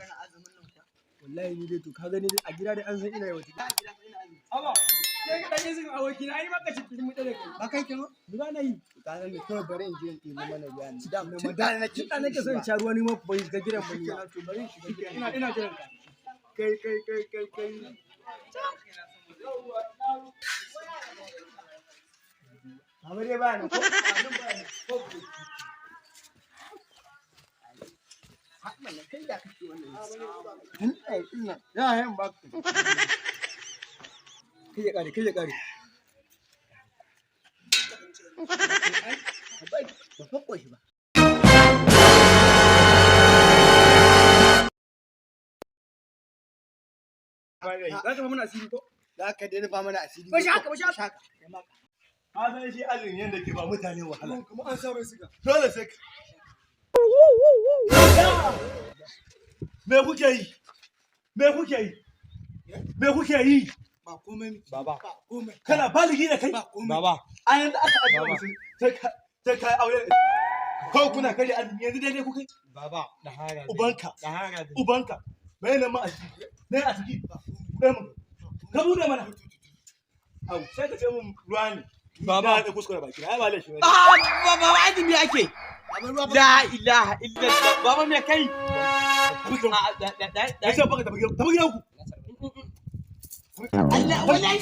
Kana azumin nan kuwa? Wallahi ni dai to ka gani dai a gida dai an san ina yi wata. A gida fa ina azumi. Aba, sai ka dan yi sun aboki na ai maka cikin mu da kai. Ba kai kiro? Ni ba na yi. Ka san me, kawai bari in je in ɗebo mana ruwa ne. Da Tun da nake tun da nake son in sha ruwa, ni ma ban shiga gidan ba ni ma. To bari in shiga gidan. Ina jiran ka. Kai kai kai kai kai. Baba dai ba nan ko? Mana kai da kake wannan. Tun ɗaya ɗin nan. Ya hayan ba. Kai ya kare, kai ya kare. Ba ba fa koshi ba. Za ka fa mana asiri ko? Za ka daina ba mana asiri. Bashi haka, bashi haka. Ka san shi azumi yadda ke ba mutane wahala. Kuma an sa mai siga. Dole sai ka. Me kuke yi? Me kuke yi? Me kuke yi? Ba komai muke. Baba. Ba komai. Kana baligi da kai? Ba komai. Baba. A yanzu aka ajiye mutum sai ka sai ka yi aure. Ko kuna karya azumi yanzu daidai kuke? Baba, da hara. Ubanka. Da hara. Ubanka. Me nan ma a ciki? Me a ciki? Buɗe mun. Ka buɗe mana. Au, sai ka ce mun ruwa ne. Baba. Na da kuskure baki. Ai ba laifi bane. Ah, baba, azumi ake. Baba ruwa ba. La ilaha illallah. Baba, me kai? Tafi gidanku. Ah, da da da. Me yasa baka tafi gidanku? Tafi gidanku. Allah wallahi.